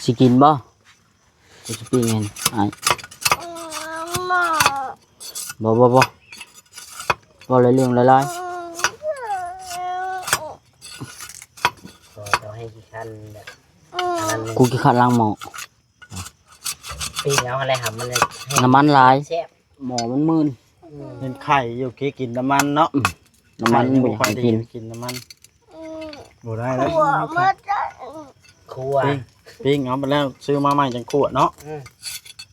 ຊິກິນບໍ່? ຊິປີ້ງໃຫ້ອ້າຍ. ບໍ່ ບໍ່ ບໍ່ ເວົ້າຫຼາຍເລື່ອງຫຼາຍໆ. ບໍ່ຕ້ອງໃຫ້ຂີ້ຄັນແບບ ອັນນັ້ນ ກູຂີ້ຄັນລ້າງໝໍ້. ປີ້ງເອົາຫັ້ນແຫຼະ ໃຫ້ມັນ ນ້ຳມັນຫຼາຍ ແຊບ. ໝໍ້ມັນມື່ນ. ອືມ ເຫັນໄຂ່ຢູ່ ກິນນ້ຳມັນເນາະ. ອືມ ນ້ຳມັນ ໄຂ່ຍັງບໍ່ຄ່ອຍໄດ້ກິນ ບໍ່ຢາກໃຫ້ກິນ ກິນນ້ຳມັນ. ອືມ ບໍ່ໄດ້ແລ້ວ ຂົ້ວມາຈາກ ຂົ້ວ ປີ້ງ ປີ້ງເອົາໄປແລ້ວ ຊື້ມາໃໝ່ຈັ່ງຂົ້ວເນາະ. ອືມ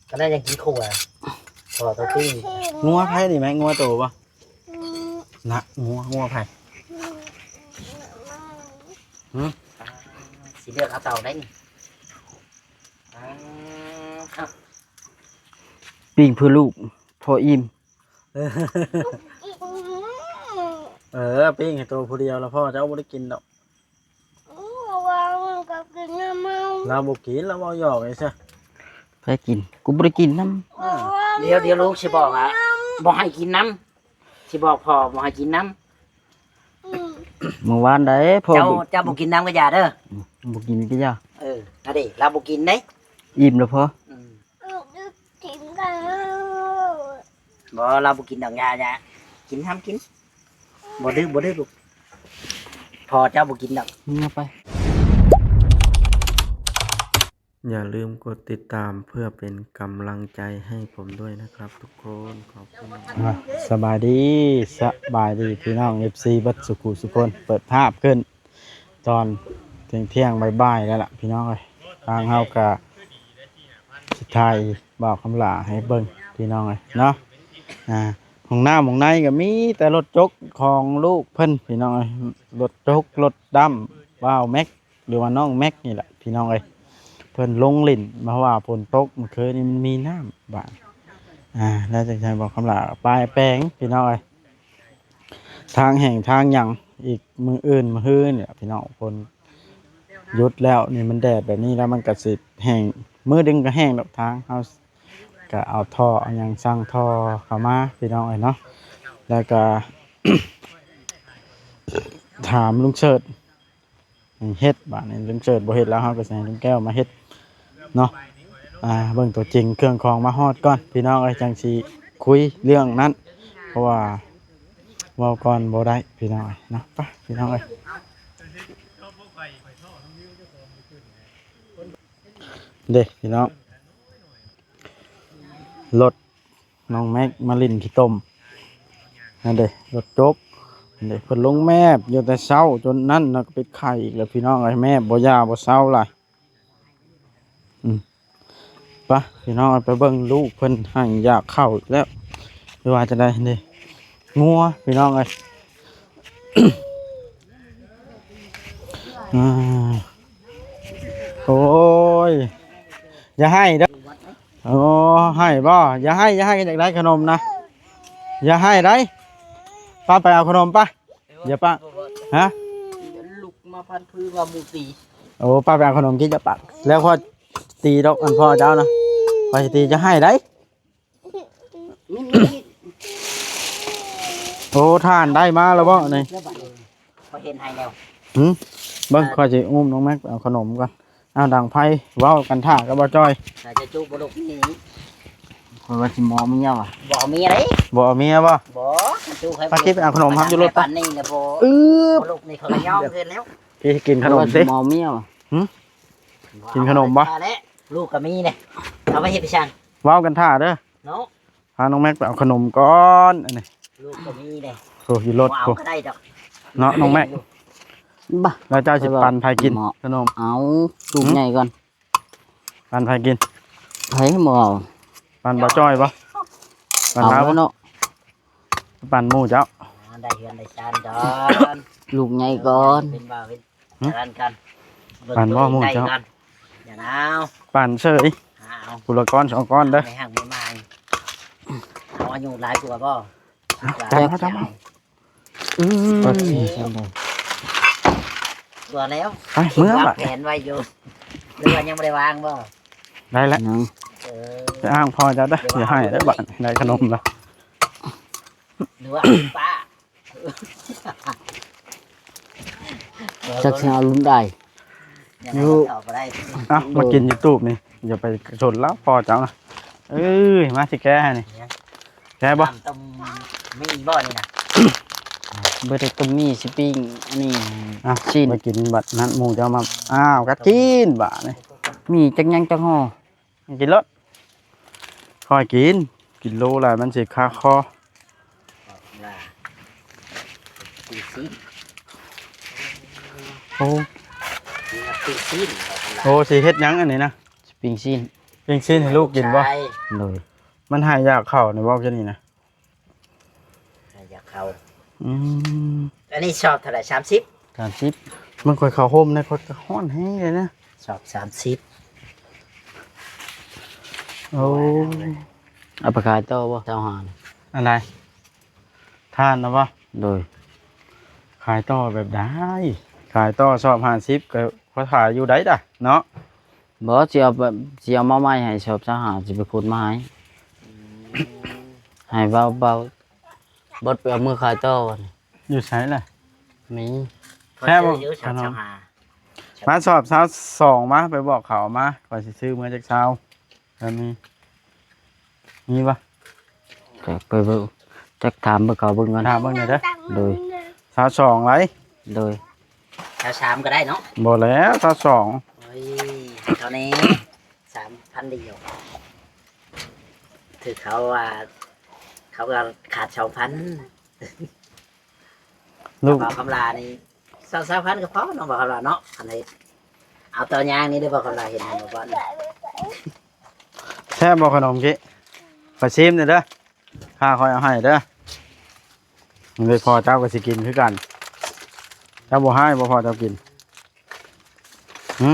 ຕອນນັ້ນຍັງກິນຂົ້ວ ພໍຕ້ອງປີ້ງ. ງົວໃຜນີ້ແມ່? ງົວໂຕບໍ່? ອືມ ນະ ງົວ ງົວໃຜ? ອືມ ຫື? ອ່າ ຊິເລືອກເອົາເຕົາໄດ໋ນີ້. ອ່າ ປີ້ງເພື່ອລູກ ພໍອີ່ມ. ເອີ ປີ້ງໃຫ້ໂຕຜູ້ດຽວລະພໍ ເຈົ້າບໍ່ໄດ້ກິນດອກ. ລາວບໍ່ກິນ ລາວເວົ້າຫຍອກໄອ້ຊະ. ໃຜກິນ? ກູບໍ່ໄດ້ກິນນຳ. ດຽວ ດຽວລູກຊິບອກ ບໍ່ໃຫ້ກິນນຳ ຊິບອກພໍ່ບໍ່ໃຫ້ກິນນຳ. ມື້ວານໃດພໍ່ ເຈົ້າ ເຈົ້າບໍ່ກິນນຳກໍຢ່າເດີ. ອືມ ບໍ່ກິນກໍຢ່າ. ເອີ ອັນນີ້ລາວບໍ່ກິນເດ້ ອີ່ມແລ້ວພໍ. ອືມ ບໍ່ ລາວບໍ່ກິນດອກ. ຢ່າ ຢ່າ ກິນ ຫ້າມກິນ. ບໍ່ດື້ ບໍ່ດື້ລູກ ພໍ່ເຈົ້າບໍ່ກິນດອກ. ມຶງເອົາໄປ. ຢ່າລືມກົດຕິດຕາມເພື່ອເປັນກຳລັງໃຈໃຫ້ຜົມດ້ວຍນະຄັບທຸກຄົນ. ຂອບຄຸນ. ອ່າ ສະບາຍດີ ສະບາຍດີພີ່ນ້ອງເອັຟຊີເບິດສູ່ຜູ້ສູ່ຄົນ. ເປີດພາບຂຶ້ນຕອນທ່ຽງໆ ບ່າຍໆ ແລ້ວລະພີ່ນ້ອງເອີຍ. ທາງເຮົາກະຊິຖ່າຍບ່າວຄຳຫຼ້າໃຫ້ເບິ່ງພີ່ນ້ອງເອີຍເນາະ. ອ່າ ຫ້ອງນ້ຳຫ້ອງໃນກະມີແຕ່ລົດຈົກຂອງລູກເພິ່ນພີ່ນ້ອງເອີຍ. ລົດຈົກ ລົດດຳ ບ່າວແມັກ ຫຼືວ່ານ້ອງແມັກນີ້ແຫຼະພີ່ນ້ອງເອີຍ. ເພິ່ນລົງຫຼິ້ນ ເພາະວ່າຝົນຕົກມື້ຄືນນີ້ມັນມີນ້ຳບາດ. ອ່າ ແລ້ວຈັ່ງໃດບ່າວຄຳຫຼ້າປາຍແປງພີ່ນ້ອງເອີຍ. ທາງແຫ້ງທາງຫຍັງ ອີກມື້ອື່ນມື້ຮືນີ້ແຫຼະພີ່ນ້ອງ. ຝົນຢຸດແລ້ວນີ້ ມັນແດດແບບນີ້ແລ້ວ ມັນກະຊິແຫ້ງ ມື້ໜຶ່ງກະແຫ້ງດອກ. ທາງເຮົາກະເອົາທໍ່ເອົາຫຍັງ ສັ່ງທໍ່ເຂົ້າມາພີ່ນ້ອງເອີຍເນາະ. ແລ້ວກະ ຖາມລຸງເສີດ ເຮັດ. ບາດນີ້ລຸງເສີດບໍ່ເຮັດແລ້ວ ເຮົາກໍຊິໃຫ້ລຸງແກ້ວມາເຮັດເນາະ. ອ່າ ເບິ່ງຕົວຈິງເຄື່ອງຂອງມາຮອດກ່ອນພີ່ນ້ອງເອີຍ ຈັ່ງຊິຄຸຍເລື່ອງນັ້ນ ເພາະວ່າເວົ້າກ່ອນບໍ່ໄດ້ພີ່ນ້ອງເອີຍເນາະ. ໄປພີ່ນ້ອງເອີຍ ເດ້ພີ່ນ້ອງ ລົດ ນ້ອງແມັກມາຫຼິ້ນຂີ້ຕົມ. ນັ້ນເດ້ ລົດຈົກ ນັ້ນເດ້ ເພິ່ນລົງແມບຢູ່ແຕ່ເຊົ້າຈົນນັ້ນນະ ກໍເປັນໄຂ້ອີກແລ້ວພີ່ນ້ອງເອີຍ. ແມບບໍ່ຢ່າບໍ່ເຊົາລະ. ອືມ ໄປພີ່ນ້ອງເອີຍ ໄປເບິ່ງລູກເພິ່ນໃຫ້ຢາກເຂົ້າອີກແລ້ວ ຫຼືວ່າຈັ່ງໃດເດ້. ງົວພີ່ນ້ອງເອີຍ ອ່າ ໂອ້ຍ ຢ່າໄຫ້ເດີ. ໂອ້ ໄຫ້ບໍ່? ຢ່າໄຫ້ ຢ່າໄຫ້ ຢາກໄດ້ຂະໜົມນະ ຢ່າໄຫ້ໄດ໋. ປ້າໄປເອົາຂະໜົມປະ ຢ່າປະ ຮະ ລຸກມາພັນພື້ວ່າໝູຕີ. ໂອ້ ປ້າໄປເອົາຂະໜົມກິນ ຢ່າປະ ແລ້ວຂ້ອຍຕີດອກ ອັນພໍ່ເຈົ້ານະ ຂ້ອຍຊິຕີ ຢ່າໄຫ້ໄດ໋. ໂອ້ ທ່ານໄດ້ມາແລ້ວບໍ່ນີ້? ຂ້ອຍເຫັນໃຫ້ແລ້ວ. ຫື? ເບິ່ງ ອ່າ ຂ້ອຍຊິອຸ້ມນ້ອງແມັກໄປເອົາຂະໜົມກ່ອນ. ອ້າວ ດັງໄຟ ເວົ້າກັນຖ້າກັບບ່າວຈ້ອຍ. ຖ້າຈະຈຸບໍ່ລູກນີ້ ຂ້ອຍວ່າຊິໝໍເມຍວ່າ. ບໍ່ເອົາເມຍເດ້. ບໍ່ເອົາເມຍບໍ່? ບໍ່ ຄັນຈຸຂ້ອຍ ປາກິບໄປເອົາຂະໜົມຮັບຢູ່ລົດປະ. ປານນີ້ລະບໍ່. ອື ບໍ່ລູກນີ້ຂ້ອຍກໍຍອມຄືນແລ້ວ. ກິນຂະໜົມຕິ. ບໍ່ເອົາເມຍຫວາ? ຫື? ກິນຂະໜົມບໍ່? ລູກກໍມີເດ້ ເອົາໄປເຮັດໄປຊ່າງ. ເວົ້າກັນຖ້າເດີ. ເນາະ ພານ້ອງແມັກໄປເອົາຂະໜົມກ່ອນ ອັນນີ້ ລູກກໍມີເດ້. ໂອ້ ຢູ່ລົດ ບໍ່ເອົາກໍໄດ້ດອກເນາະ ນ້ອງແມັກ. ບາ ແລ້ວເຈົ້າຊິປັນໃຜກິນຂະໜົມ? ເອົາລູກໃຫຍ່ກ່ອນ. ປັນໃຜກິນ? ໃຜບໍ່ເອົາ? ປັນບ່າວຈ້ອຍບໍ່? ປັນລາວບໍ່? ເອົາເນາະ ປັນໝູ່ເຈົ້າ. ອໍ ໄດ້ເຮືອນໄດ້ຊານກ່ອນ ລູກໃຫຍ່ກ່ອນ ເປັນບ່າວເປັນ ຫຶ? ຈະລັນກັນ. ປານບໍ່ໝູ່ເຈົ້າ ຢ່ານາວ ປານເສີຍ. ອ້າວ ຜູ້ລະກ້ອນສອງກ້ອນເດີ. ໄດ້ຮັກໄດ້ໝານ ເອົາອາຍຸຫຼາຍກວ່າບໍ່? ຈຳເອົາ ຈຳເອົາ. ອືມ ຕົວະແລ້ວ ໄປ ເມືອບາດ ວາງແຜນໄວ້ຢູ່ ຫຼືວ່າຍັງບໍ່ໄດ້ວາງບໍ່? ໄດ້ແລ້ວ ເອີ ໄປອ້າງພໍ່ເຈົ້າເດີ ຢ່າໄຫ້ເດີບາດ ໄດ້ຂະໜົມລະ ຫຼືວ່າປ້າ. ຈັກຊິເອົາລຸ້ນໃດ? ຢູ່ ເອົາມາກິນຢູ່ຕູບນີ້ ຢ່າໄປຊົນລາວພໍ່ເຈົ້ານະ. ເອີຍ ມາຊິແກະໃຫ້ນີ້ ແກະບໍ່? ຕົ້ມໝີ່ບໍ່ນີ້ນະ? ບໍ່ໄດ້ຕົ້ມໝີ່ ຊິປີ້ງອັນນີ້ ຊີ້ນ ໄປກິນບັດນັ້ນ ໝູ່ເຈົ້າມາ. ອ້າວ ກັດກິນບາດນີ້ ໝີ່ຈັກຫຍັງຈັກຫໍ່ ກິນໂລດ. ຄ່ອຍກິນ ກິນໂລຫຼາຍມັນຊິຄາຄໍ. ໂອ້ ປີ້ງຊີ້ນ ໂອ້ ຊິເຮັດຫຍັງອັນນີ້ນະ? ປີ້ງຊີ້ນ ປີ້ງຊີ້ນໃຫ້ລູກກິນບໍ່? ໂດຍ ມັນຫາຍຢາກເຂົ້ານີ້ບໍ່ ກິນນີ້ນະ? ຫາຍຢາກເຂົ້າ. ອືມ ອັນນີ້ຊອບເທົ່າໃດ? ສາມສິບ ສາມສິບ. ມັນຄ່ອຍເຂົ້າຮົ່ມແດ່ ຂ້ອຍກໍຮ້ອນແຮງເລີຍນະ. ຊອບສາມສິບ. ໂອ້ ເອົາໄປຂາຍຕໍ່ບໍ່? ຊາວຫ້າ ອັນໃດ? ຖ່ານນະບໍ່? ໂດຍ ຂາຍຕໍ່ແບບໃດ? ຂາຍຕໍ່ຊອບຫ້າສິບ ກໍພໍຂາຍຢູ່ໄດ໋ດະເນາະ. ບໍ່ ຊິເອົາ ຊິເອົາມາໃໝ່ໃຫ້ຊອບຊາວຫ້າ ຊິໄປຂຸດມາໃຫ້. ໃຫ້ເບົາ ເບົາ ເບິດໄປເອົາມືຂາຍຕໍ່. ຢູ່ໃສລະ? ມີ ແຊບບໍ່ ຂະໜົມ? ມາຊອບຊາວສອງ ມາ ໄປບອກເຂົາເອົາມາ ຂ້ອຍຊິຊື້ເມືອຈັກຊາວ ແບບນີ້ ມີບໍ່? ຈັກໄປເບິ່ງ ຈັກຖາມເບິ່ງເຂົາເບິ່ງກ່ອນ ຖາມເບິ່ງແດ່ເດີ. ໂດຍ ຊາວສອງ ໄດ໋. ໂດຍ ຊາວສາມ ກໍໄດ້ເນາະ. ບໍ່ແລ້ວ ຊາວສອງ. ໂອ້ຍ ໃຫ້ເຂົາແດ່ ສາມພັນດຽວ ຖືກເຂົາວ່າ ເຂົາກໍຂາດສອງພັນ. ລູກ ບ່າວຄຳຫຼ້ານີ້ ຊາວ ຊາວພັນກໍພໍເນາະ ບ່າວຄຳຫຼ້າເນາະ. ອັນນີ້ ເອົາຕໍ່ຢ່າງນີ້ເດີ ບ່າວຄຳຫຼ້າ ເຫັນບໍ່ບ່ອນ? ແຊບບໍ່ຂະໜົມກີ້? ໄປຊີມແດ່ເດີ ຖ້າຂ້ອຍເອົາໃຫ້ເດີ. ເລີຍພໍ່ເຈົ້າກໍຊິກິນຄືກັນ ເຈົ້າບໍ່ຮ້າຍບໍ່ ພໍ່ເຈົ້າກິນ? ຫື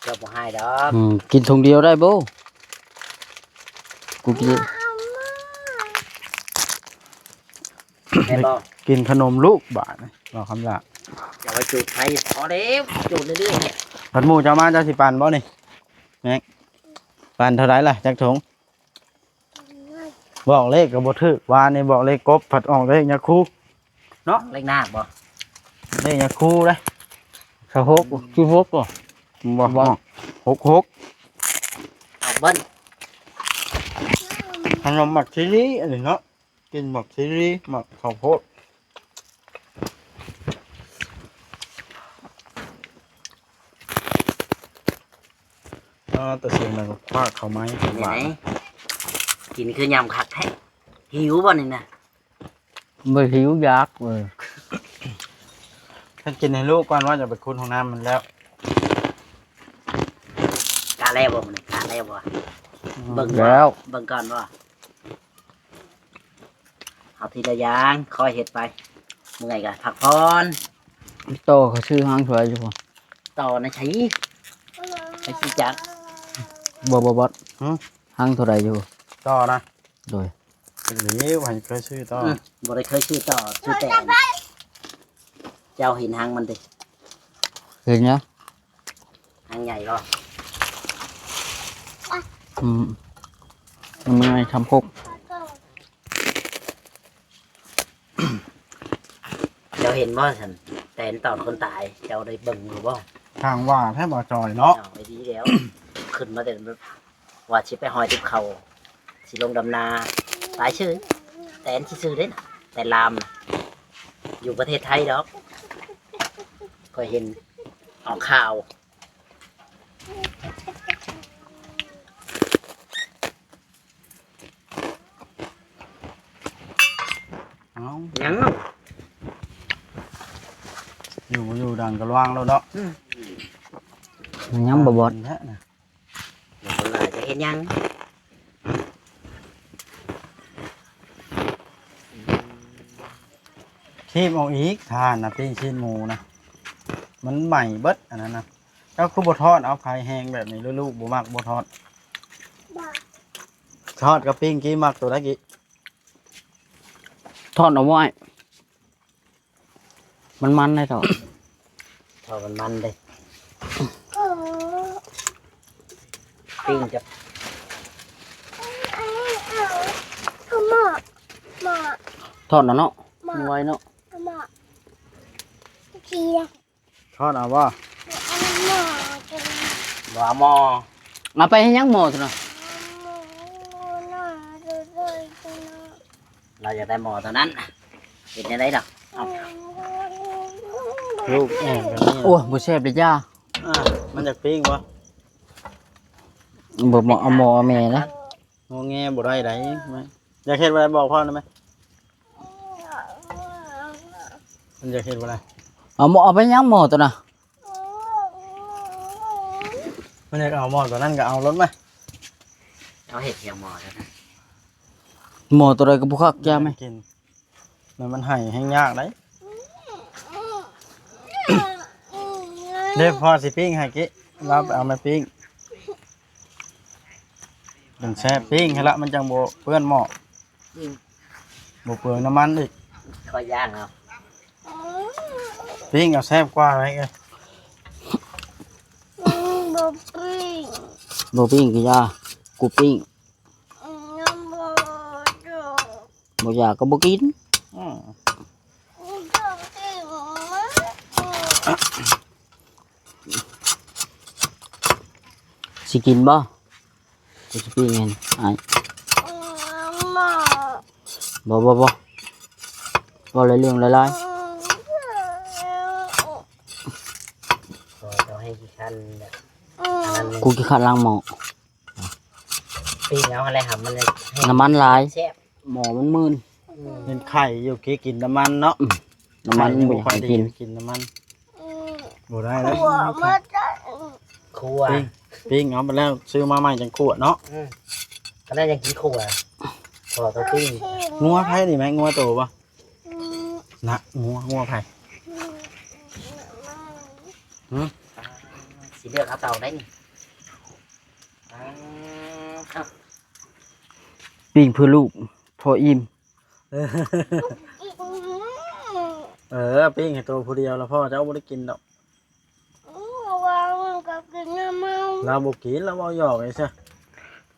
ເຈົ້າບໍ່ຮ້າຍດອກ. ອືມ ກິນຖົງດຽວໄດ້ບໍ່? ກູກິນ ແມ່ນບໍ່? ກິນຂະໜົມລູກບາດນີ້ ເວົ້າຄຳລາວ. ຢ່າໄປຈູດໄຟ ພໍແລ້ວ ຈູດເລື້ອຍໆນີ້. ບັດໝູ່ເຈົ້າມາ ເຈົ້າຊິປັ່ນບໍ່ນີ້? ແມັກ ປັ່ນເທົ່າໃດລະ? ຈັກຖົງ? ບອກເລກກໍບໍ່ຖືກ ວານນີ້ບອກເລກກົບ ພັດອອກເລກຍາຄູເນາະ. ເລກນາກບໍ່? ເລກຍາຄູເດ້. ຊາວຫົກ ຊາວຫົກບໍ່? ບໍ່ ບໍ່ ຫົກຫົກ. ເອົາເບິ່ງ ຂະໜົມໝາກຊີຣີອັນນີ້ເນາະ. ກິນໝາກຊີຣີ ໝາກເຂົ້າໂພດ. ອ່າ ແຕ່ສຽງດັງຄວາກເຂົ້າໄມ້ ເປັນຫຍັງ? ຫວານ. ກິນຄືຍຳຄັກແທ້. ຫິວບໍ່ນີ້ນະ? ບໍ່ຫິວ ຢາກເວີຍ. ຄັນກິນໃຫ້ລູກກ່ອນວ່າຈະໄປຂຸດຫ້ອງນ້ຳມັນແລ້ວ. ກະແລ້ວບໍ່ມື້ນີ້? ກະແລ້ວບໍ່? ອືມ ເບິ່ງແລ້ວ ເບິ່ງກ່ອນບໍ່? ເອົາທີລະຢ່າງ ຄ່ອຍເຮັດໄປ. ເມື່ອຍກໍພັກຜ່ອນ. ຕໍ່ເຂົາຊື້ຮັງເທົ່າໃດຢູ່? ຕໍ່ໃນໃສ? ໃນຊິຈັກ. ບໍ່ ບໍ່ ບໍ່. ຫື? ຮັງເທົ່າໃດຢູ່? ຕໍ່ນະ? ໂດຍ. ເຮັດແລ້ວໃຜເຄີຍຊື້ຕໍ່? ອືມ ບໍ່ໄດ້ເຄີຍຊື້ຕໍ່ ຊື້ແຕ່ ເຈົ້າເຫັນຮັງມັນຕິ? ເຫັນນະ. ຮັງໃຫຍ່ບໍ່? ອືມ ມັນໃຫຍ່ທຳຄົກ. ເຈົ້າເຫັນບໍ່ຊັ້ນ ແຕນຕອນຄົນຕາຍ ເຈົ້າໄດ້ເບິ່ງຢູ່ບໍ່? ທາງວ່າແທ້ບໍ່ຈອຍເນາະ. ເອົາໄວ້ດີແລ້ວ ຂຶ້ນມາແຕ່ ວ່າຊິໄປຫອຍຕິບເຂົ້າ ຊິລົງດຳນາ ຕາຍຊື່. ແຕນຊື່ໆເດ້ນະ ແຕນລາມນະ ຢູ່ປະເທດໄທດອກ. ຂ້ອຍເຫັນອອກຂ່າວ. ເອົ້າ ຍັງ ຢູ່ບໍ່ຢູ່ດັງກະລວງໂລດເນາະ. ອືມ ມັນຍັງບໍ່ບອດ ແທ້ນະ. ບໍ່ຫຼາຍຈະເຮັດຫຍັງ? ຄີບອອກອີກ ຖ່ານນະ ປີ້ງຊີ້ນໝູນະ ມັນໄໝ້ເບິດອັນນັ້ນນະ. ເຈົ້າຄືບໍ່ທອດເອົາ ໄຟແຮງແບບນີ້ ຫຼືລູກບໍ່ມັກບໍ່ທອດ? ທອດກັບປີ້ງ ກີ້ມັກໂຕໃດກີ້? ທອດເອົາໄວ້. ມັນມັນໄດ໋ເຖາະ ເຖາະມັນມັນເດ້. ເອີ ປີ້ງກັບ ເອົາໝໍ້ ໝໍ້ ທອດເອົາເນາະ ໝໍ້ ໄວເນາະ ເອົາໝໍ້ ທອດເອົາບໍ່? ເອົາໝໍ້ ບໍ່ເອົາໝໍ້. ເອົາໄປເຮັດຫຍັງໝໍ້ໂຕນັ້ນ? ລາວຢາກໄດ້ໝໍ້ໂຕນັ້ນ ເຮັດແນວໃດດອກ? ເອົາ ລູກແອບແບບນີ້ ໂອ້ຍ ບໍ່ແຊບເດ້ຈ້າ. ອ່າ ມັນຢາກປີ້ງບໍ່? ບໍ່ເໝາະ ເອົາໝໍ້ເອົາແມ່ນະ. ງໍແງບໍ່ໄດ້ໃດ. ຢາກເຮັດບໍ່ໄດ້ ບອກພໍ່ໄດ້ໄໝ? ມັນຢາກເຮັດບໍ່ໄດ້. ເອົາໝໍ້ ເອົາໄປຫຍັງໝໍ້ໂຕນະ? ມັນຢາກເອົາໝໍ້ໂຕນັ້ນກໍເອົາໂລດມາ. ເອົາເຮັດຫຍັງໝໍ້ໂຕນັ້ນ? ໝໍ້ໂຕໃດກໍບໍ່ຄັກ ຢ່າແມ່. ກິນ ແລ້ວມັນໃຫ້ແຮງຍາກໃດ. ເດ້ ພໍ່ຊິປີ້ງໃຫ້ກິ ລາວໄປເອົາມາປີ້ງ ຈັ່ງແຊບ. ປີ້ງໃຫ້ລະ ມັນຈັ່ງບໍ່ເປື້ອນໝໍ້. ອືມ ບໍ່ເປືອງນ້ຳມັນອີກ. ຂ້ອຍຍ່າງເອົາ ປີ້ງເອົາແຊບກວ່າໄດ໋. ອືມ ບໍ່ປີ້ງ ບໍ່ປີ້ງກໍຢ່າ ກູປີ້ງ. ອືມ ບໍ່ຢາກກໍບໍ່ກິນ. ອືມ ຊິກິນບໍ່? ກູຊິປີ້ງໃຫ້ອ້າຍ. ບໍ່ ບໍ່ ບໍ່ ເວົ້າຫຼາຍເລື່ອງຫຼາຍໆ. ຂໍເຈົ້າໃຫ້ຂີ້ຄັນແບບ ອັນນັ້ນ ກູຂີ້ຄັນລ້າງໝໍ້. ປີ້ງເອົາຫັ້ນແຫຼະ ໃຫ້ມັນ ນ້ຳມັນຫຼາຍ ແຊບ. ໝໍ້ມັນມື່ນ. ອືມ ເຫັນໄຂ່ຢູ່ ກິນນ້ຳມັນເນາະ. ອືມ ນ້ຳມັນບໍ່ຢາກໃຫ້ກິນ ກິນນ້ຳມັນ. ອືມ ບໍ່ໄດ້ແລ້ວ ຂົ້ວມາຈາກ ຂົ້ວ ປີ້ງ ປີ້ງເອົາໄປແລ້ວ ຊື້ມາໃໝ່ຈັ່ງຂົ້ວເນາະ. ອືມ ຕອນນັ້ນຍັງກິນຂົ້ວ ພໍຕົວປີ້ງ. ງົວໃຜນີ້ແມ່? ງົວໂຕບໍ່? ອືມ ນະ ງົວ ງົວໃຜ? ອືມ ຫື? ຊິເລືອກເອົາເຕົາໄດ໋ນີ້. ອ່າ ປີ້ງເພື່ອລູກ ພໍອີ່ມ. ເອີ ປີ້ງໃຫ້ໂຕຜູ້ດຽວລະພໍ ເຈົ້າບໍ່ໄດ້ກິນດອກ. ອືມ ວ່າມັນກໍກິນນຳເຮົາ. ລາວບໍ່ກິນ ລາວເວົ້າຫຍອກໄອ້ຊະ.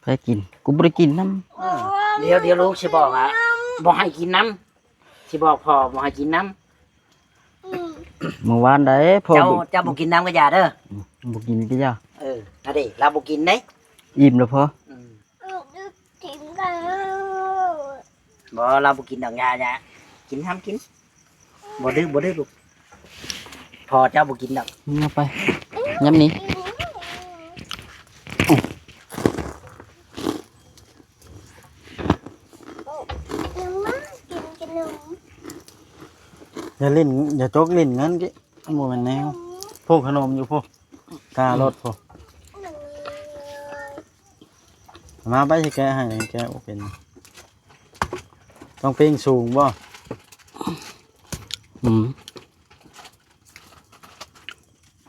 ໃຜກິນ? ກູບໍ່ໄດ້ກິນນຳ. ດຽວ ດຽວລູກຊິບອກວ່າບໍ່ໃຫ້ກິນນຳ ຊິບອກພໍ່ບໍ່ໃຫ້ກິນນຳ. ອືມ ມື້ວານໃດພໍ່ ເຈົ້າ ເຈົ້າບໍ່ກິນນຳກໍຢ່າເດີ. ອືມ ບໍ່ກິນກໍຢ່າ. ເອີ ອັນນີ້ລາວບໍ່ກິນເດ້ ອີ່ມແລ້ວພໍ. ອືມ ກິນໄດ້. ບໍ່ ລາວບໍ່ກິນດອກ ຢ່າ ຢ່າ ກິນ ທຳກິນ. ບໍ່ດື້ ບໍ່ດື້ລູກ ພໍ່ເຈົ້າບໍ່ກິນດອກ. ເອົາໄປ ຍຳນີ້. ຢ່າຫຼິ້ນ ຢ່າຈົກຫຼິ້ນນັ້ນກິ ບໍ່ແມ່ນແນວ. ພວກຂະໜົມຢູ່ພຸ້ນ ກາລົດພຸ້ນ. ມາໄປ ຊິແກະໃຫ້ ແກະບໍ່ເປັນ. ຕ້ອງປີ້ງສູງບໍ່? ອືມ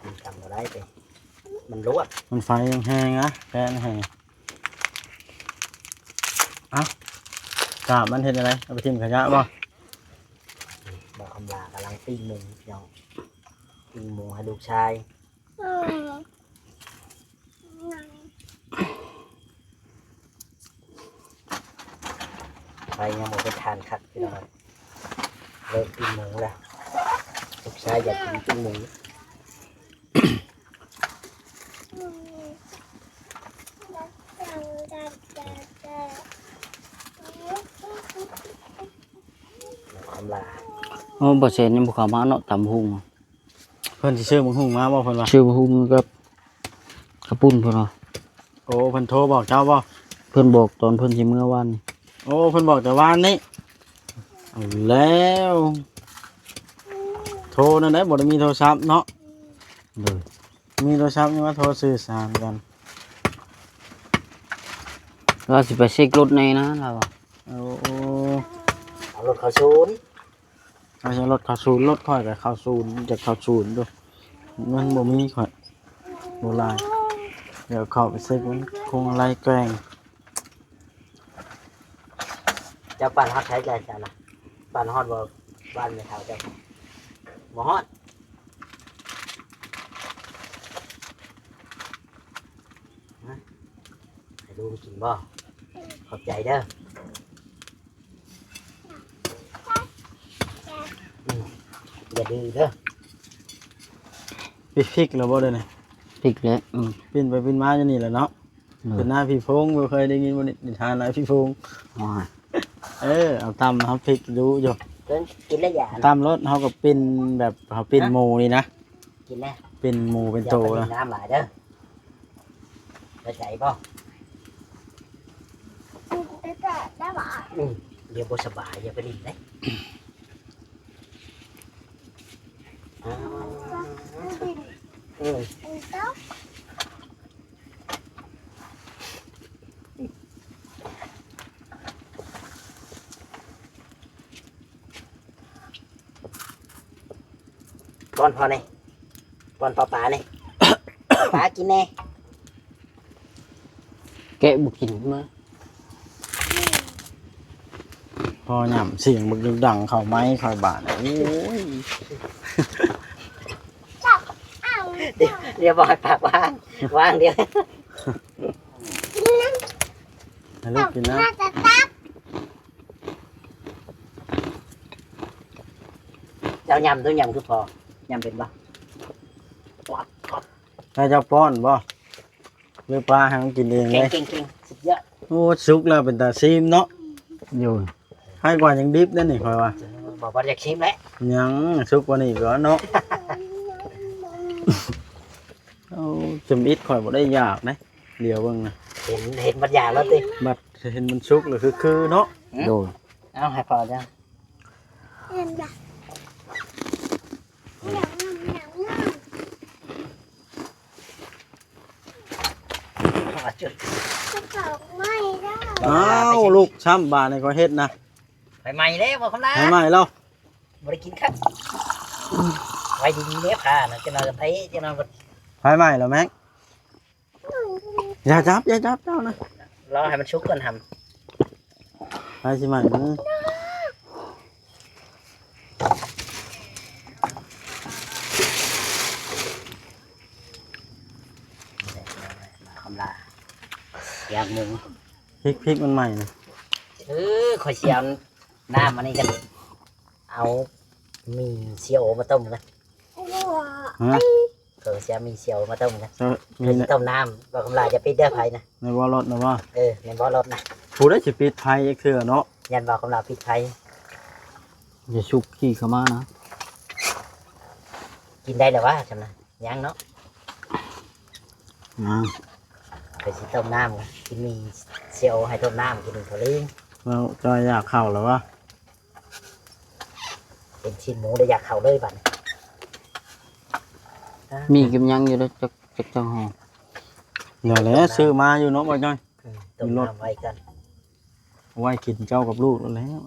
ມັນກຳບໍ່ໄດ້ເດ້ ມັນລວດ ມັນໄຟແຮງໆນະ ແກະໃຫ້. ເອົ້າ ກາບມັນເຮັດຈັ່ງໃດ? ເອົາໄປຖິ້ມຂະຫຍະບໍ່? ບ່າວຄຳຫຼ້າກຳລັງປີ້ງໝູ ພີ່ນ້ອງ ປີ້ງໝູໃຫ້ລູກຊາຍ. ອືມ ໄຟຍັງບໍ່ໄປທານຄັກ ພີ່ນ້ອງ ເລີ່ມປີ້ງໝູແລ້ວ. ລູກຊາຍຢາກກິນປີ້ງໝູ. ຄຳຫຼ້າ ໂອ້ ບໍ່ແຊນຍັງບໍ່ເຂົ້າມາເນາະ ຕຳຫຸ່ງ. ເພິ່ນຊິຊື້ບັກຫຸ່ງມາບໍ່ ເພິ່ນວ່າ? ຊື້ບັກຫຸ່ງກັບເຂົ້າປຸ້ນເພິ່ນວ່າ. ໂອ້ ເພິ່ນໂທບອກເຈົ້າບໍ່? ເພິ່ນບອກຕອນເພິ່ນຊິເມືອວານນີ້. ໂອ້ ເພິ່ນບອກແຕ່ວານນີ້. ເອົາແລ້ວ ໂທນັ້ນໄດ໋ ບໍ່ໄດ້ມີໂທລະສັບເນາະ. ໂດຍ ມີໂທລະສັບຍັງມາໂທສື່ສານກັນ. ລາວຊິໄປເຊັກລົດແດ່ນະ ລາວວ່າ. ໂອ້ ເອົາລົດເຂົ້າສູນ. ເອົາລົດເຂົ້າສູນ ລົດຂ້ອຍກໍເຂົ້າສູນ ຢາກເຂົ້າສູນຢູ່ ເງິນບໍ່ມີຂ້ອຍ ບໍ່ຫຼາຍ. ດຽວເຂົ້າໄປເຊັກມັນຄົງໄລ່ແກວ່ງ. ເຈົ້າປັ່ນຮອດໃສແລ້ວເຈົ້ານະ? ປັ່ນຮອດບໍ່ ບ້ານແມ່ເຖົ້າເຈົ້າ? ບໍ່ຮອດ. ຮະ? ໃຫ້ລຸງກິນບໍ່? ຂອບໃຈເດີ. ອືມ ຢ່າດື້ເດີ. ປິດພິກແລ້ວບໍ່ເດີນີ້? ພິກແຫຼະ ອືມ ປິ່ນໄປປິ່ນມາຢູ່ນີ້ແຫຼະເນາະ. ໂດຍ ເປັນນາຍຜີໂພງ ບໍ່ເຄີຍໄດ້ຍິນບໍ່ນີ້ ນິທານນາຍຜີໂພງ. ໂອ້ຍ ເອີ ເອົາຕຳເຮົາພິກດຸຢູ່ ເພິ່ນກິນແລ້ວຢາ ຕຳລົດ ເຮົາກໍປິ່ນແບບເຮົາປິ່ນ ຮະ ໝູນີ້ນະ ກິນແລ້ວ ປິ່ນໝູເປັນໂຕ ຢ່າໄປຫຼິ້ນ ນະ ນ້ຳຫຼາຍເດີ ເຂົ້າໃຈບໍ່? ອືມ ດຽວບໍ່ສະບາຍ ຢ່າໄປຫຼິ້ນເດ້. ອືມ ປ້ອນພໍ່ແດ່ ປ້ອນປ້າປາແດ່ ປ້າປາກິນແດ່. ແກະບໍ່ກິນມາ ພໍຫຍ້ຳສຽງບັກດັງເຂົ້າໄມຂ້ອຍບາດ ໂອ້ຍ ດຽວບອກໃຫ້ປາກວາງ ວາງດຽວ ໃຫ້ລູກກິນນຳ. ເຈົ້າຫຍ້ຳ ເຈົ້າຫຍ້ຳຄືພໍ່ ຫຍ້ຳເປັນບໍ່? ໃຫ້ເຈົ້າປ້ອນບໍ່ ຫຼືປ້າໃຫ້ມັນກິນເອງເລີຍ? ເກັ່ງໆໆ ສຸດຍອດ. ໂອ້ ສຸກແລ້ວເປັນຕາຊີມເນາະ. ໂດຍ ໃຫ້ກວ່າຍັງດິບເດ້ນີ້ຂ້ອຍວ່າ. ເອີ ບໍ່ ບໍ່ຢາກຊີມແຫຼະ ຍັງສຸກກວ່ານີ້ກໍເນາະ. ເອົາ ຈຳອິດຂ້ອຍບໍ່ໄດ້ຢາກເດ້ ດຽວເບິ່ງນະ ເຫັນ ເຫັນບັດຢາກແລ້ວຕິ ບັດເຫັນມັນສຸກແລ້ວຄືໆເນາະ. ໂດຍ ເອົາໃຫ້ພໍ່ເຈົ້າ. ອ້າວ ລຸກຊ້ຳບາດນີ້ ຂ້ອຍເຮັດນະ ໄຟໄໝ້ແລ້ວບໍ່ຄຳລາ ໄຟໄໝ້ແລ້ວ ບໍ່ໄດ້ກິນຄັກ ໄວ້ດີໆເດ້ ຜ້ານະ ຈັກໜ່ອຍກໍໄປ ຈັກໜ່ອຍກໍ ໄຟໄໝ້ແລ້ວແມັກ. ຢ່າຈັບ ຢ່າຈັບເຈົ້ານະ ລໍໃຫ້ມັນສຸກກ່ອນຫຳ ໃຜຊິໄໝ້ມື. ຄຳລາ ຢ່າງໜຶ່ງ ພິກໆ ມັນໄໝ້ນະ. ເອີ ຂ້ອຍຊິເອົານ້ຳອັນນີ້ກັນ ເອົາໝີ່ເຊຍໂອມາຕົ້ມນະ. ຮະ? ເຂົາຊິເອົາໝີ່ເຊຍໂອມາຕົ້ມນະ. ເອີ ມີ ເຂົາຊິຕົ້ມນ້ຳ ບໍ່ຄຳລາຢ່າປິດເດີໄຟນະ. ໃນບໍ່ລົດນະບໍ່? ເອີ ໃນບໍ່ລົດນະ. ຜູ້ໃດຊິປິດໄຟຈັກເທື່ອເນາະ? ຢ້ານບໍ່ຄຳລາປິດໄຟ. ຢ່າຊຸກຂີ້ເຂົ້າມານະ. ກິນໄດ້ແລ້ວຫວາ ຊັ້ນນະ? ຍັງເນາະ. ຍັງ. ເຂົາຊິຕົ້ມນ້ຳ ກິນໝີ່ເຊຍໂອ ໃຫ້ຕົ້ມນ້ຳ ກິນເຂົ້າລີ້. ເວົ້າຈອຍຢາກເຂົ້າແລ້ວຫວາ? ເປັນຊີ້ນໝູໄດ້ຢາກເຂົ້າເລີຍບັດນີ້. ມີກຳຍັງຢູ່ເດີ ຈັກ ຈັກເຈົ້າຫໍ. ນັ້ນແຫຼະ ຊື້ມາຢູ່ເນາະ ບໍ່ຈ້ອຍ. ເອີ ຕົ້ມນ້ຳໄວ້ກ່ອນ ໄວ້ກິນເຈົ້າກັບລູກແລ້ວ.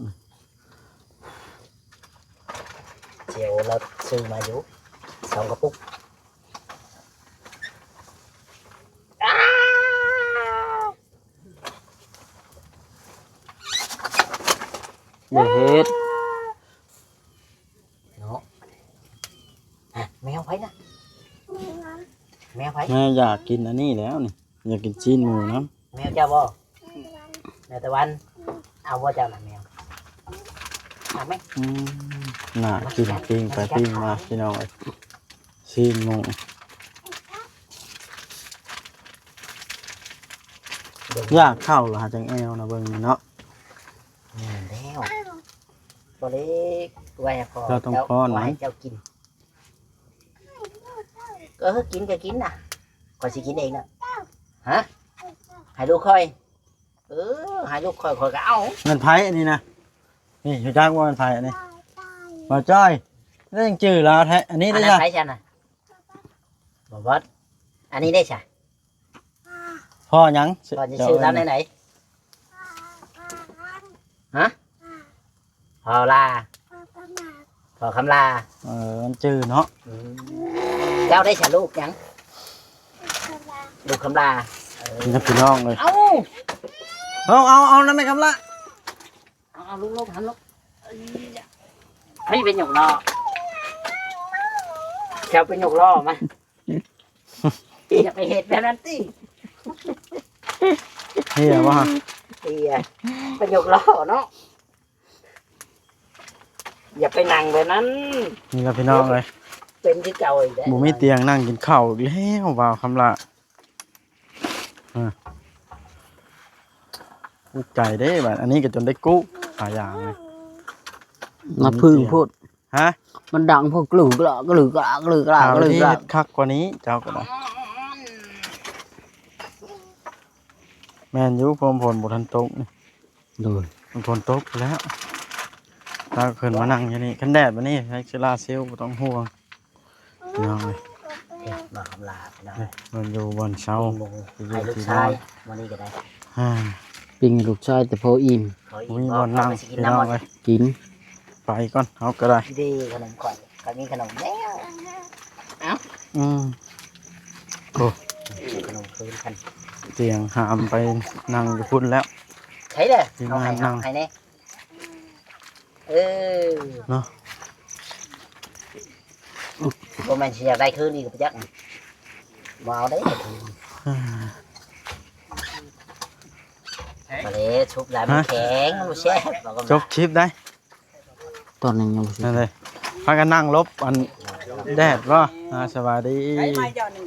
ດຽວລາວຊື້ມາຢູ່ສອງກະປຸກ. ຢ່າເຮັດເນາະ. ຮະ ແມວໃຜນະ? ແມວໃຜ? ແມວຢາກກິນອັນນີ້ແລ້ວນີ້ ຢາກກິນຊີ້ນໝູນຳ. ແມວເຈົ້າບໍ່? ແມວຕາວັນ. ເອົາບໍ່ເຈົ້ານະແມວ? ເອົາໄໝ? ອືມ ໜ້າກິນ ປີ້ງໄປປີ້ງມາ ພີ່ນ້ອງເອີຍ. ຊີ້ນໝູ ຢາກເຂົ້າລະຫາຈັ່ງແອວນະ ເບິ່ງນີ້ເນາະ. ແມ່ນແລ້ວ ບໍ່ເລັກ ໄວ້ໃຫ້ພໍ່ ເຈົ້າຕ້ອງປ້ອນ ເຈົ້າ ໄວ້ໃຫ້ເຈົ້າກິນ. ເອີ ກິນກໍກິນນະ ຂ້ອຍຊິກິນເອງນະ. ຮະ? ໃຫ້ລູກຂ້ອຍ. ເອີ ໃຫ້ລູກຂ້ອຍ ຂ້ອຍກໍເອົາ. ແມ່ນໃຜອັນນີ້ນະ? ນີ້ ຮູ້ຈັກບໍ່ແມ່ນໃຜອັນນີ້? ບ່າວຈ້ອຍ. ແລ້ວຍັງຈື່ລາວແທ້ ອັນນີ້ເດ້. ອັນນັ້ນໃຜຊັ້ນນະ? ບໍ່ບອດ. ອັນນີ້ເດ້ຊະ? ພໍ່ຫຍັງ? ພໍ່ຈະຊື່ລາວແນວໃດ? ຮະ? ພໍ່ລາ ພໍ່ຄຳລາ. ເອີ ມັນຈື່ເນາະ. ອືມ ເຈົ້າໄດ້ສະລູກຫຍັງ? ລູກຄຳລາ. ເອີ ນີ້ພີ່ນ້ອງເອີຍ. ເອົາ ເອົາ ເອົາ ເອົານຳແມ່ຄຳລາ. ເອົາ ເອົາ ລູກໆ ຫັ້ນລູກ. ເອີຍ ໃຜໄປຍົກລໍ້? ເຈົ້າໄປຍົກລໍ້ມາ. ຢ່າໄປເຮັດແບບນັ້ນຕິ. ເຮີຍບໍ່? ເຮີຍ ໄປຍົກລໍ້ເນາະ. ຢ່າໄປນັ່ງແບບນັ້ນ. ນີ້ລະພີ່ນ້ອງເອີຍ. ເປັນຄືເກົ່າອີກແລ້ວ ບໍ່ມີຕຽງນັ່ງກິນເຂົ້າອີກແລ້ວ ບ່າວຄຳຫຼ້າ. ອາ ອຸກໃຈເດ້ບາດ ອັນນີ້ກໍຈົນໄດ້ກູ້ຫຼາຍຢ່າງເລີຍ. ນ້ຳຜຶ້ງໂພດ ຮະ? ມັນດັງໂພດ ກຶກລະ ກຶກລະ ກຶກລະ ກຶກລະ ເຮັດຄັກກວ່ານີ້ເຈົ້າກໍໄດ້. ແມ່ນຢູ່ ເພາະວ່າຝົນບໍ່ທັນຕົກນີ້. ໂດຍ ມັນຝົນຕົກແລ້ວ ລາວຂຶ້ນມານັ່ງຢູ່ນີ້ ຄັນແດດບາດນີ້ໃສ່ເສື້ອລາເຊວ ບໍ່ຕ້ອງຫ່ວງ ພີ່ນ້ອງເອີຍ. ມາຄຳລາພີ່ນ້ອງ ເອີ ມັນຢູ່ບ່ອນເຊົາ ຢູ່ທີ່ນອນ ມື້ນີ້ກໍໄດ້ ອ່າ ປີ້ງໃຫ້ລູກຊາຍແຕ່ພໍອີ່ມ ພໍອີ່ມ ບໍ່ມີບ່ອນນັ່ງ ພີ່ນ້ອງເອີຍ. ກິນ ໄປກ່ອນ ເຮົາກໍໄດ້ ເດ້ຂະໜົມຂ້ອຍ ຂ້ອຍມີຂະໜົມແລ້ວ. ເອົ້າ ອືມ ໂອ້ ຂະໜົມຄືນກັນ ຕຽງຫາມໄປນັ່ງຢູ່ພຸ້ນແລ້ວ ໃສ່ເດີ ເອົາໃຫ້ ເອົາໃຫ້ແດ່. ເອີ ເນາະ ບໍ່ແມ່ນຊິຢາກໄດ້ຄືນອີກກໍບໍ່ຈັກ ບໍ່ເອົາໄດ້ຄືນ. ມາເລີຍ ຊຸບຫຼາຍມັນແຂງ ບໍ່ແຊບ ຈົບຄລິບໄດ້ ຕອນນີ້ຍັງບໍ່ສຸກ ນັ້ນເລີຍ ພາກັນນັ່ງຫຼົບອັນແດດບໍ່? ອ່າ ສະບາຍດີ ໄດ້ໄມ້ເຈົ້າໜຶ່ງ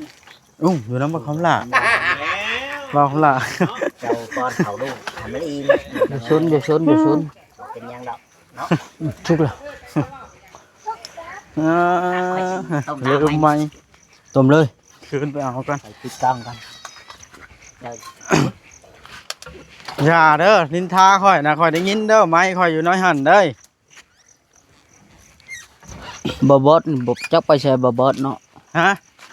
ອຸ້ ຢູ່ນຳບັກຄຳຫຼ້າ ບັກຄຳຫຼ້າ ເຈົ້າປ້ອນເຂົ້າລູກໃຫ້ມັນອີ່ມ ຢ່າຊົນ ຢ່າຊົນ ຢ່າຊົນ ບໍ່ເປັນຫຍັງດອກເນາະ ສຸກແລ້ວ ເອີ ຕົ້ມນ້ຳໃໝ່ ຕົ້ມເລີຍ ຄືນໄປເອົາກ່ອນ ໄປຕິດກ້ອງກ່ອນ ຢ່າເດີ ນິນທາຂ້ອຍນະ ຂ້ອຍໄດ້ຍິນເດີ ໄມ້ຂ້ອຍຢູ່ໃນຫັ້ນເດີ. ບໍ່ບອດ ບໍ່ຈັກໄປໃສ ບໍ່ບອດເນາະ ຮະ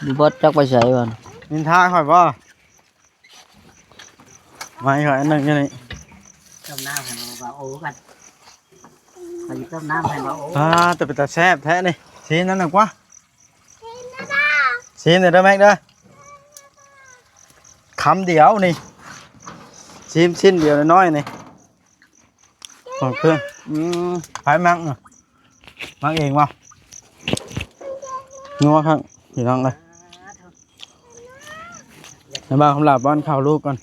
ບໍ່ບອດຈັກໄປໃສວະ ນິນທາຂ້ອຍບໍ່? ໄມ້ຂ້ອຍອັນໜຶ່ງຢູ່ນີ້ ຕົ້ມນ້ຳໃຫ້ບ່າວໂອກ່ອນ ຂ້ອຍຊິຕົ້ມນ້ຳໃຫ້ບ່າວໂອ ອ່າ ແຕ່ເປັນຕາແຊບແທ້ນີ້ ຊີ້ນນັ້ນນະກວ່າ ຊີ້ນເດີແມັກເດີ ຄຳດຽວນີ້ ຊີ້ນ ຊີ້ນດຽວນ້ອຍໆນີ້. ຂອງເຄື່ອງ ອືມ ໃຜມັກນະ ມັກເອງບໍ່? ນົວຄັກ ພີ່ນ້ອງເອີຍ ໃຫ້ບ່າວຄຳຫຼ້າປ້ອນເຂົ້າລູກກ່ອນ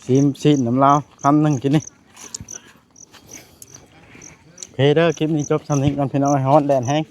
ຊີມຊີ້ນນຳລາວຄຳໜຶ່ງກິນນີ້. ໂອເຄເດີ ຄລິບນີ້ຈົບຊ່ຳນີ້ກ່ອນ ພີ່ນ້ອງເອີຍ ຮ້ອນແດດແຮງ.